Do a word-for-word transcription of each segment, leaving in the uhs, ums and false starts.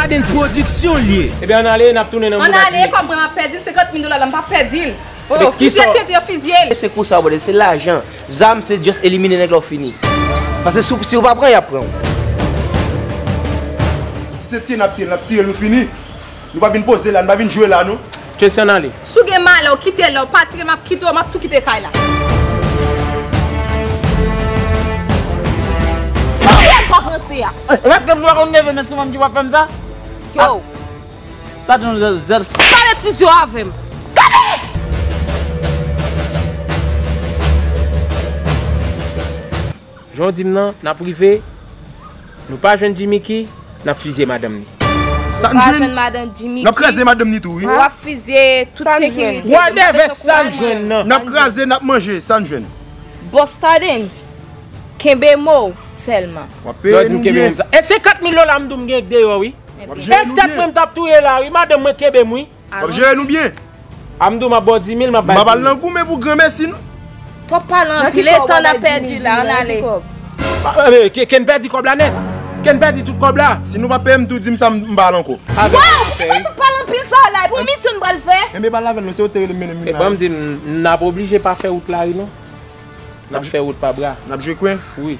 Tens Production l ye. Ebyen, ann ale, n ap tounen nan Ann ale, kòb mwen m ap pèdi l, senkant mil dola la, m p ap pèdi l. Oh, fizye tenten yo fizye l. Se kou sa, brother, se lajan. Zam, se just elimine nèg la, w fini. Paske si, w- si w pa pran, y ap pran w. Si se tiye n ap tiye l, n ap tire l, nou fini. Nou pa vin poze la, nou pa vin jwe la, non. Tchè, se ann ale. Si w gen malè, w kite la, w pa tire l, m ap kite w, m ap tou kite kay la. Kiyès w ap ranse a? Èske m dwe konn neve men sou moun ki w ap fè m sa? Yo! Pa di nou zèl, zèl. Pa mete yo avè m. Gade! Jan w di m nan, n ap rive, nou pa jwenn Jimmicky, n ap fizye madanm ni. Sa n jwenn? N ap kraze madanm ni tou, wi. W ap fizye tout sekirite. Whatever, sa n jwenn nan. N ap kraze, n ap manje, sa n jwenn. Boss Tardens, kenbe mo w sèlman. W ap peye nou byen. E senkant mil dola m di w m gen deyò, wi. W ap jere nou byen. E tèt mwen m t ap touye la, wi. Madanm mwen kenbe m, wi. W ap jere nou byen. A m di w m ap ba w dis mil, m ap bay dis mil. M ap al nan goumen pou granmèsi nou. Twòp pale anpil, e tan n ap pèdi la, ann ale. Ke n pèdi kòb la nèt. Ke n pèdi tout kòb la. Si nou pa peye m tou, di m sa, m pa al ankò. Waw, poukisa tout pale anpil sa la? E pou misyon n pral fè? Enben, pale avè l non, se yo te rele m mennen m vin la. E ban m di n, n ap oblije pa fè wout la wi non. N ap fè wout pa bra. N ap jwe kwen? Wi.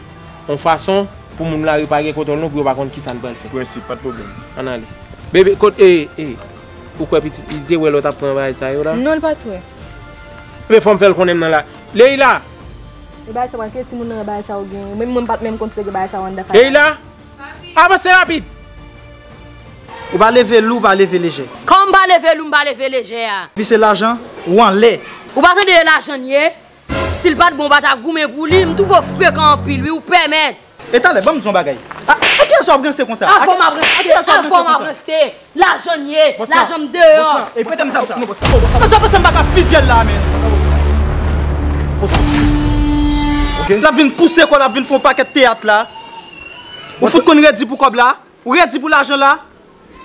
Yon fason pou moun lari pa gen kontwòl nou, pou yo pa konn kisa n pral fè. Prensip, pa t pwoblèm. Ann ale. Bebe, kot, e, e, ou kwè pitit, li te wè lè w t ap pran bagay sa yo la? Non, l pa t wè. Men fò m fè l konnen m nan la. Leila! E bagay sa pral kite timoun nan wè bagay sa yo gen. Menm mwen m pa t menm konn si te gen bagay sa yo anndan kay la. Leila! Avanse rapid! Ou pa leve lou, ou pa leve lejè. Kòman m pa leve lou, m pa leve lejè a? Epi se lajan, ou anlè. Ou pa tande e lajan n ye? Si l pa t bon, w pa ta goumen pou li. M twouve w frekan anpil, wi, ou pèmèt. E talè, ban m di w yon bagay. A, a kiyès w ap ranse konsa? A kiyès w ap ranse konsa? Lajan m ye, lajan m deyò. E prete m zam sa. Avanse, avanse, m pa ka fizye l la, men. L ap vin pouse kò l, ap vin fè yon pakèt teyat la. Ou fout konn redi pou kòb la? Ou redi pou lajan la?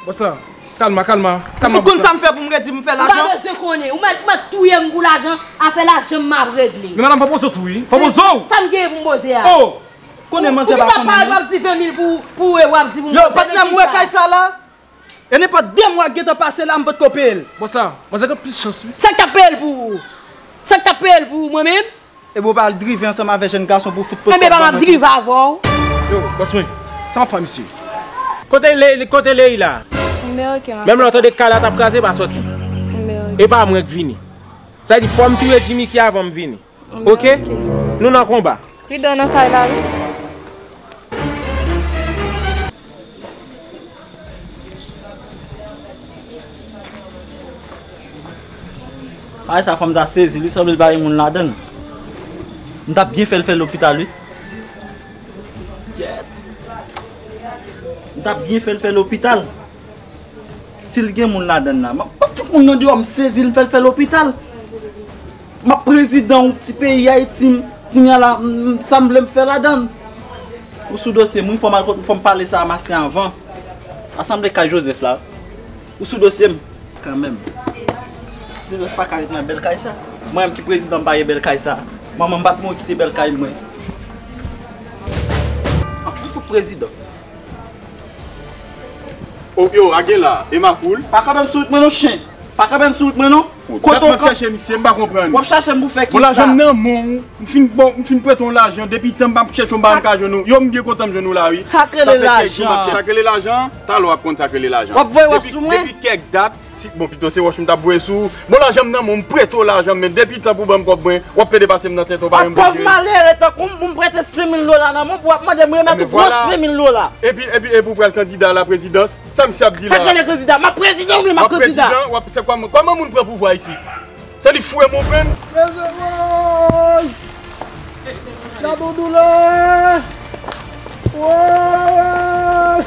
Bòs la, kalma, kalma, kalma. Ou fout konn sa m fè pou m redi pou m fè lajan? Ou pa bezwen konnen. Ou mèt, mèt touye m pou lajan. Afè lajan m ap regle. Men madanm, fò poze w tou, wi. Fò poze w! Sa m genyen pou m poze a? Oh! Konnen manzè pa konnen non. Ou ki ta pale, w ap di ven mil pou, pou, w ap di pou m poze. Yo, patnè m, ou wè kay sa la? E nenpòt de mwa k gentan pase la, m potko peye l. Bòs la, manzè gen plis chans, wi. Sa k t ap peye l pou ou? Sa k t ap peye l pou ou, mwen menm? Epi w pa al drive ansanm avèk jèn gason pou w fout pot kòb la. Enben, pa m ap drive avè w. Yo, bòs mwen, sa m ap fè misye? Kote Ley-, kote Leila? Enben, oke, m ap fè sa. Menm lè w tande kay la t ap kraze, pa sòti. Enben, oke. E pa mwen k vini. Sa vle di, fò m touye Jimmicky avan m vini. Enben, oke. Oke? Nou nan konba. Pridan nan kay la, wi. Ay, sa fanm sa sezi, li sanble l pa gen moun ladan l. M t ap byen fè l fè lopital, wi. Kyèt. M t ap byen fè l fè lopital. Si l gen moun ladan l la, m ap bat tout moun nan deyò, m sezi l, m fè l fè lopital. M ap prezidan yon ti peyi Ayiti, m, kounye a la, m, sa m vle m fè ladan l. Ou sou dosye m, wi, fò m al kot, fò m pale sa a Masyen avan. A sanble kay Jozèf la. Ou sou dosye m. Kanmenm. Jozèf pa ka ret nan bèl kay sa. Mwen menm ki prezidan m pa gen bèl kay sa. Manman m pa t mouri kite bèl kay mwen. An, m fout prezidan. Oh, yo, Agela, e Makoul? Pa kanpe m sou wout mwen non, chen. Pa kanpe m sou wout mwen non. Kote w ap chèche misye, m pa konprann. W ap chache m pou fè kisa? Bon, lajan m nan men w, m fin, bon, m fin prete w lajan, depi tan m ap chèche w, m pa janm ka jwenn ou. Yo, m byen kontan m jwenn ou la, wi. Sa k rele lajan? Sa k rele lajan? Talè w ap konn sa k rele lajan. W ap voye wòch sou mwen? Depi, depi kèk dat, si, bon, pito se wòch m t ap voye sou ou. Bon, lajan m nan men w, m prete w lajan, men depi tan pou ban m kòb mwen, w ap pede pase m nan tenten, w pa menm bezwen. Pòv malere tankou m, pou m prete senk mil dola nan men w, pou w ap mande m remèt ou gwo senk mil dola. Epi, epi, epi w pral kandida a la prezidans? Sa misye ap di la? Pa t rele kandida, m ap prezidan oubyen m ap kandida? W ap prezidan, w ap, se kòman, kòman moun pran pouvwa isit? Se li k foure m, ou konprann? Mezanmi! Gade yon doulè! Woy!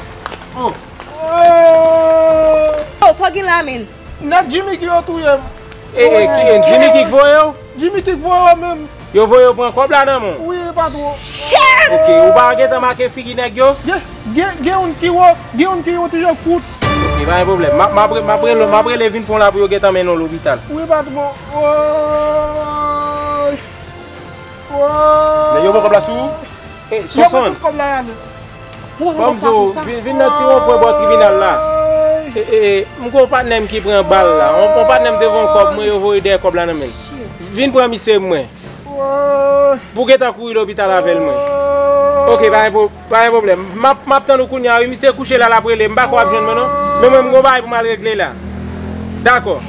Oh! Woy! Oh, sa w gen la, menn? Nèg Jimmy ki yo touye m. E, e, ki, e, Jimmy ki voye w? Jimmy ki voye w menm. Yo voye w pran kòb la nan men w? Wi, patwon. Shit! Ok, ou pa gentan make figi nèg yo? Gen, gen, gen youn ki wo, gen youn ki yon ti jan kout. Ok, pa gen pwoblèm. M ap, m ap, m ap rele, m ap rele vin pran w la pou yo gentan mennen w lopital. Wi, patwon. Woy! Woy! Nèg yo pran kòb la sou ou? E, Sonson. Yo pran tout kòb la, Yane. Ban m di w, vin, vin nan ti wonpwen bò tribinal la. E, e, e, m gen yon patnè m ki pran bal la. Yon, yon patnè m te voye yon kòb mwen, yo voye dèyè kòb la nan men l. Vin pran misye mwen. Pou gentan kouri lopital avè l mwen. Ok, pa gen pwo-, pa gen pwoblèm. M ap, m ap tann ou kounye a, wi. Misye kouche la, l ap rele. M pa kwè w ap jwenn mwen, non. Men mwen, m gen yon bagay pou m al regle la. Dakò.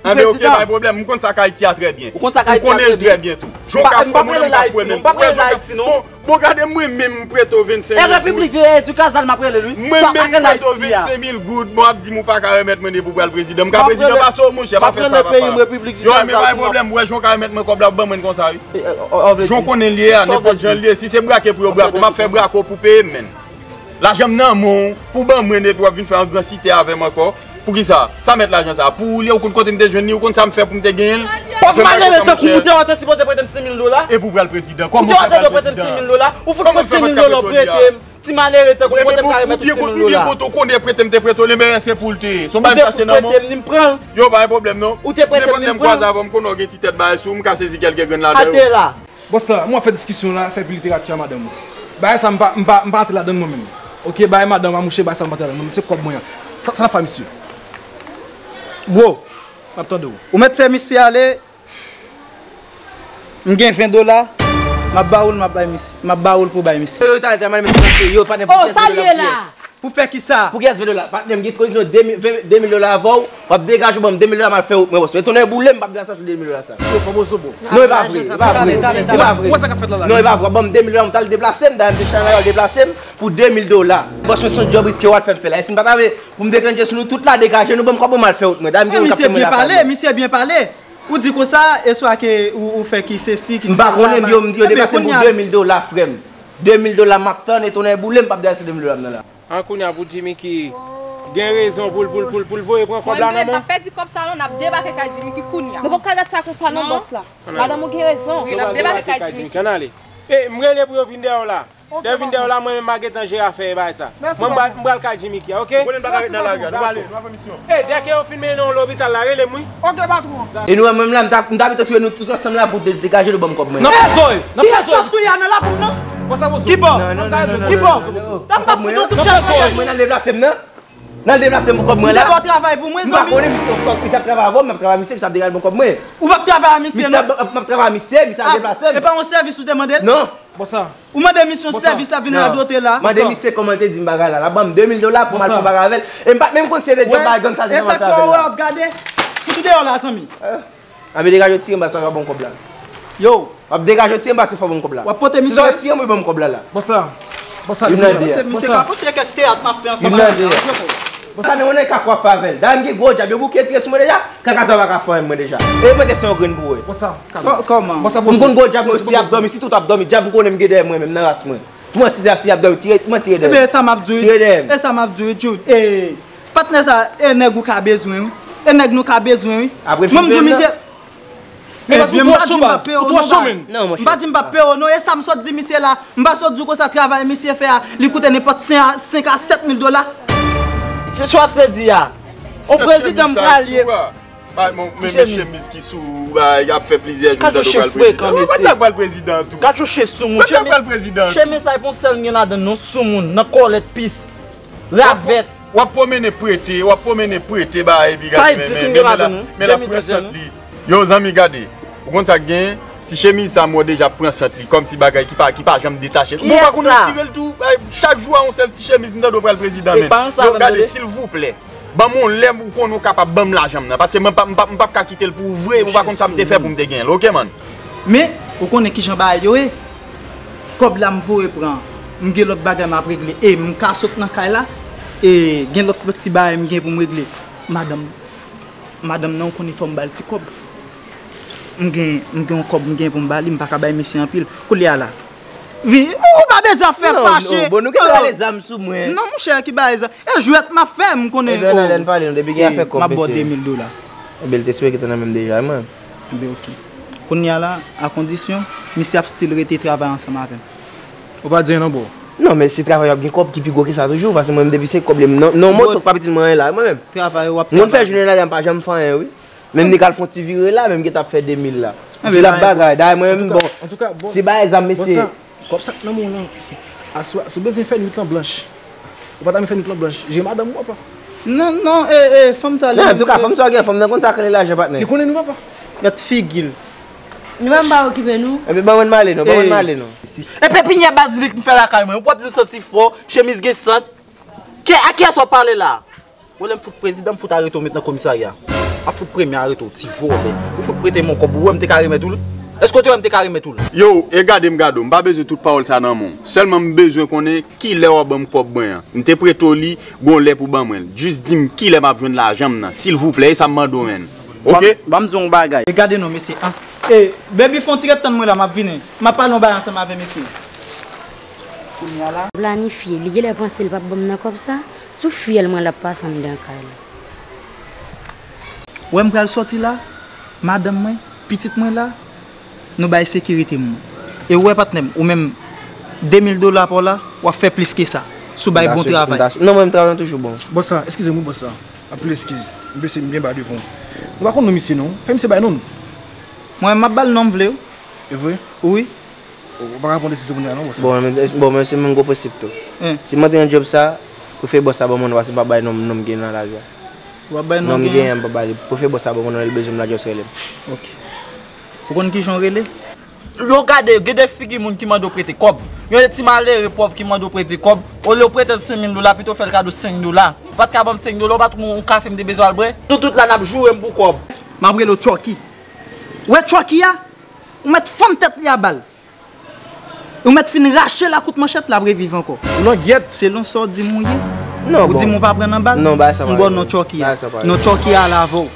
Anben, ok, pa gen pwoblèm. M konn sa k Ayiti a trè byen. Ou konn sa k Ayiti a trè byen. Ou konnen l trè byen tou. Jan w ka fwe mwen, m ka fwe menm. Ou pa kwè jan w ka. Bon, gade mwen menm, m prete w vennsenk mil goud. E Repiblik de, di Kazal m ap rele l, wi. Mwen menm, m prete w vennsenk mil goud, bon, w ap di m ou pa ka remèt mwen depi w pral prezidan. M ka prezidan pase w, monchè, pa fè sa, papa. Yo, men pa gen pwoblèm, w wè jan w ka remèt mwen kòb la, ban mwen l konsa, wi. Jan w konnen l ye a, nenpòt jan l ye, si se brake pou yo brake w, m ap fè brake w pou peye m, menn. Lajan m nan men w, pou ban mwen epi w ap vin fè angransite avè m ankò. Poukisa? Sa mèt lajan sa a pou ou li ye, ou konn kote m te jwenn li, ou konn sa m fè pou m te genyen l? Ti malere tankou ou te wè w te sipoze prete m senk mil dola. Epi w pral prezidan. Kòman w fè pral prezidan? Ou fout pran senk mil dola, ou prete m. Ti malere tankou ou te ka remèt ou senk mil dola. Ou byen kote w konnen prete m te prete w, li menm se pou l te ye. Se yon bagay m te achte nan men w. Yo, pa gen pwoblèm non. Nenpòt lè m kwaze avè w, m konnen w gen ti tèt bagay sou ou, m ka sezi kèlke grenn ladan yo. Bòs la, mwen ap fè diskisyon la, fè pi literati a madanm ou. Bagay sa m pa, m pa, m pa antre ladann mwen menm. Ok, bagay madanm a mouche, bagay sa m pa antre ladann mwen, se kòb mwen an. Sa, sa n ap fè misye? Bro, m ap tande w. Ou mèt fè misye ale, m gen ven dola, m ap ba ou l, m ap bay misye, m ap ba ou l pou bay misye. Yo, yo, talè, talè, m al met sou yo, pa nenpòt. Oh, sa l ye la? Pou fè kisa? Pou kiyès ven dola? Patnè m gen kondisyon de mil, ven, de mil dola avè w, w ap degaje w ban m de mil dola, m al fè wout mwen, bòs. Etonnè boule m, m p ap degaje sa sou de mil dola sa. Yo, fòm w zo, bro. Non, e pa vre, e pa vre. E pa vre. Wè sa k ap fèt la la. Non, e pa vre, w ap ban m de mil dola, m t al deplase m, dayè m te chay nan yo al deplase m pou de mil dola. Bòs, mwen se yon djòb riske w al fè m fè la. E si m pa ta vle pou m deklenche sou nou tout la, degaje nou, ban m kòb mwen, m al fè wout mwen. Dayè m gen yon kapten mwen lakay mwen. Misye byen pale, misye byen pale. Ou di konsa, e swa ke ou, ou fè ki sesi, ki sela. M pa konnen, yo, yo deplase m pou de mil dola, frè m. De mil dola m ap tann, etonnè boule m, m p ap degaje de mil dola m nan la. An kounye a pou Jimmy ki gen rezon pou l, pou l, pou l, pou l voye pran kòb la nan men w. Mwen menm, m p ap pèdi kòb sa non, n ap debake kay Jimmy ki kounye a. Nou p ap ka gad sa konsa non, bòs la. Madanm ou gen rezon. Wi, n ap debake kay Jimmy ki. Ann ale. E, m rele pou yo vin dèyè w la. Lè yo vin dèyè w la, mwen menm m a gentan jere afè e bagay sa. Mwen m pral, m pral kay Jimmy ki a, ok? Ou konnen m pa ka ret nan lari a, nou prale, nou pa fè misyon. E, dèke yo fin mennen w lopital la, rele m wi. Ok, patwon. E nou menm la, m ta, m ta pito touye nou tout ansanm la pou de-, degaje nou ban m kòb mwen. N ap fè zòrèy, n ap fè zòrèy. Kiyès k ap touye a nan lakou m nan? Ki bò? Ki bò? N ap fout yon kout fyèl nan tèt mwen. N al deplase m nan. N al deplase m pou kòb mwen la. Ou te ba w travay pou mwen, zanmi. M pa konnen misye, misye ap travay avè w, m ap travay misye, misye ap degaje ban m kòb mwen. Ou p ap travay a misye non. M ap travay a misye, misye ap deplase m. E pa yon sèvis ou te mande l? Non. Bòs la. Ou mande misye yon sèvis, l ap vin radote la. Mande misye kòman l te di m bagay la. L ap ban m de mil dola pou m al fè bagay avè l. E m pa t menm konn si se te djòb bagay gang sa te nan sa avè l la. Ap gade. Fouti deyò la, zanmi. Anben degaje w tire m, paske w ap ban m kòb la. Yo. W ap degaje w tire m, paske fò w ban m kòb la. W ap pote misye. Si w tire m, w ban m kòb la la. Bòs la. Bòs la. Youn nan de. Misye ka panse kèk teyat m ap fè ansanm avè l. Bòs la, nan mwen nan ka kwaf avè l. Dayè m gen gwo djab, yo bouke tire sou mwen deja. Kaka sa w pa ka fè anyen mwen deja. E mwen te se yon grenn pou wè. Bòs la. Kòman? M konn gwo djab mwen osi ap dòmi, si tout ap dòmi, djab m konnen m gen dèyè mwen menm nan ras mwen. Mwen si se ap dòmi, tire, mwen tire dèyè. Ebyen, e sa m ap di w wi. Tire dèyè m. E sa m ap di w wi, Jude. E, patnè sa, e nèg ou ka bezwen wi. E nèg nou ka bezwen wi. Mwen m di w misye. Ebyen, m pa di m p ap peye w non, baz. M pa di m p ap peye w non, e sa m sot di misye la. M pa sot di w konsa travay misye fè a, li koute nenpòt senk a, senk a sèt mil dola. Se sa w ap sezi a. On prezidan m pral ye. Bay, men, men, men chemiz ki sou ou, bay, y ap fè plizyè jou m tande w pral prezidan. Ou pa t sa pral prezidan tou. Katchouche sou moun. Ou pa t sa pral prezidan tou. Chemiz sa e pa yon sèl m gen ladan l non, sou moun, nan kòlèt pis, ravèt. W ap pwomennen prete, w ap pwomennen prete, bay, epi gade, men, men, men, men l ap pran sant li. Yo, zanmi, gade. Ou konn sa k genyen? Ti chemiz sa m wè w deja pran sant li, kòmsi bagay ki pa, ki pa janm detache. Bon, ou pa konn retire l tou? Bay, chak jou a yon sèl ti chemiz, m tande w pral prezidan, men. Yo, gade, silvouplè. Ban m yon lè ou konnen w kapab ban m lajan m nan, paske mwen p ap, m p ap, m p ap ka kite l pou ou vre, ou pa konn sa m te fè pou m te genyen l, oke, man? Men, ou konnen kijan bagay yo ye. Kòb la m voye pran, m gen lòt bagay m ap regle, e m ka sot nan kay la, e gen lòt, lòt ti bagay m gen pou m regle. Madanm, madanm nan, ou konnen fò m ba l ti kòb. M gen, m gen yon kòb m gen pou m ba li, m pa ka bay misye anpil. Koulye a la. Vi, ou pa bezwen ap fè fache. Non, non, bon, nou gentan rale zam sou mwen. Non, monchè, ki bagay sa? E jwèt m ap fè, m konnen. Ebyen, ann ale, ann pale, non, depi gen afè kòb, mesye. M ap ba w de mil dola. Ebyen, l te sou e gentan nan men m deja, mwen. Ebyen, ok. Kounye a la, a kondisyon, misye ap still rete travay ansanm avè m. Ou pa di anyen non, bro. Non, men se travay w ap gen kòb ki pi gwo ke sa toujou, paske mwen menm depi se kòb li, m nan, nan moto k pa pitit mwen anyen la, mwen menm. Travay w ap travay. M konn fè jounen la, m pa janm fè anyen, wi. Menm ni k al fè yon ti vire la, menm gentan ap fè de mil la. Si l ap bagay, dayè mwen menm, bon, si bagay zam, mesye. Kòb sa k nan men w lan, aswè, si w bezwen fè nwit lan blanch, ou pa ta vle fè nwit lan blanch, jere madanm ou, papa. Non, non, e, e, fanm sa li. Non, antouka, fanm sa gen, fanm nan konn sa k rele lajan, patnè. Li konnen nou, papa. Gad figi l. Nou pa m pa okipe nou. Epi ban mwen m ale non, ban mwen m ale non. Epi pinyè bazilik m fè lakay mwen. Ou p ap di m santi fò, chemiz gen sant. Kè, a kiyès w ap pale la? Ou lè m fout prezidan, m fout arete w met nan komisarya. M ap fout premye arete w, ti vòlè. Ou fout prete m yon kòb, ou wè m te ka remèt ou l? Èske w te wè m te ka remèt ou l? Yo, e gade m gade w, m pa bezwen tout pawòl sa nan men w. Sèlman m bezwen konnen kilè w ap ban m kòb mwen an. M te prete w li, gon lè pou ban mwen l. Jis di m kilè m ap jwenn lajan m nan, silvouplè, e sa m mande w, menn. Oke? Ban m di w yon bagay. E gade non, mesye, an. E, baby, fè yon ti ret tann mwen la, m ap vini. M ap pale yon bagay ansanm avè mesye. Kounye a la. Planifye, li genlè panse l p ap ban m nan kòb sa. Sou fyèl mwen l ap pase anndan kay la. Wè m pral sòti la, madanm mwen, pitit mwen la, nou bay sekirite m. E w wè patnè m, ou menm, de mil dola pa w la, w ap fè plis ke sa. Si w bay bon travay. Non, mwen m travay toujou bon. Bòs la, eskize m wi bòs la. Anpil eskiz. M pese m byen ba devan w. Nou pa konn non misye non. Fè misye bay non nou. Mwen, m ap ba l non m vle wi. E vre? Wi. Ou pa ka pran desizyon kounye a non, bòs la. Bon, men, bon, men se menm gwo prensip tou. Si m antre nan djòb sa, prefere bòs la ban m non, paske m pa bay non, non m gen nan lari a. Ou pa bay non m gen an? Prefere bòs la ban m non, lè l bezwen m la, just rele m. Ok. Ou konn kijan w rele? Yo gade, gen de figi moun ki mande w prete kòb. Gen de ti malere pòv ki mande w prete kòb. Olye w prete l senk mil dola, pito w fè l kado senk dola. Ou pa t ka ban m senk dola, ou pa t wè yon kafe m te bezwen al bwè? Nou tout la n ap joure m pou kòb. M ap rele w Chucky. Ou wè Chucky a? Ou mèt fann tèt li a bal. Ou mèt fin rache l ak kout manchèt, l ap reviv ankò. Langyèt. Selon sa w di m ou ye, ou di m ou pa pran nan bal, m ba w non Chucky a. Non Chucky a al avè w.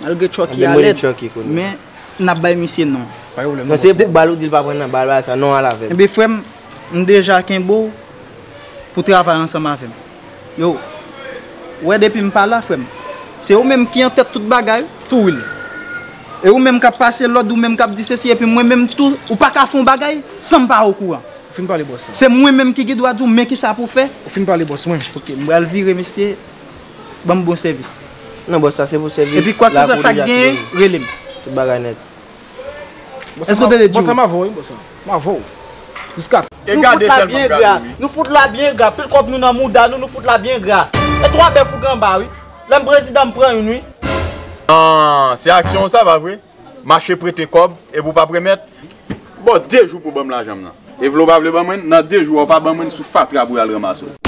Malgre Chucky a lèd, men n ap bay misye non. Pa gen pwoblèm non, bòs. Non, se pou bal ou di l pa pran nan bal, bagay sa, non al avè l. Ebyen, frè m, m deja kenbe w pou travay ansanm avè m. Yo, ou wè depi m pa la, frè m, se ou menm ki an tèt tout bagay, tou wi. E ou menm k ap pase lòd, ou menm k ap di sesi, epi mwen menm tou, ou pa ka fè yon bagay san m pa okouran. Ou fin pale bòs la. Se mwen menm ki gen dwa di w men kisa pou w fè. Ou fin pale bòs mwen. Ok, m pral vire, mesye. Ban m bon sèvis. Non, bòs, sa se pou sèvis. Epi kwakeseswa sa k genyen, rele m. Tout bagay nèt. Èske w tande di w? Bòs la, m avè w wi, bòs la. M avè w. Jiska. E gade sèlman gade wi. Nou fout la byen gra. Pil kòb nou nan mouda nou, nou fout la byen gra. E twa bèf ou gen anba wi. Lè m prezidan m pran youn wi. Ah, se aksyon sa, pa vre? Mache prete kòb, epi w p ap remèt? Ba w de jou pou ban m lajan m nan. E vle w pa vle ban mwen l, nan de jou a w pa ban mwen l, sou fatra pou y al ranmase w.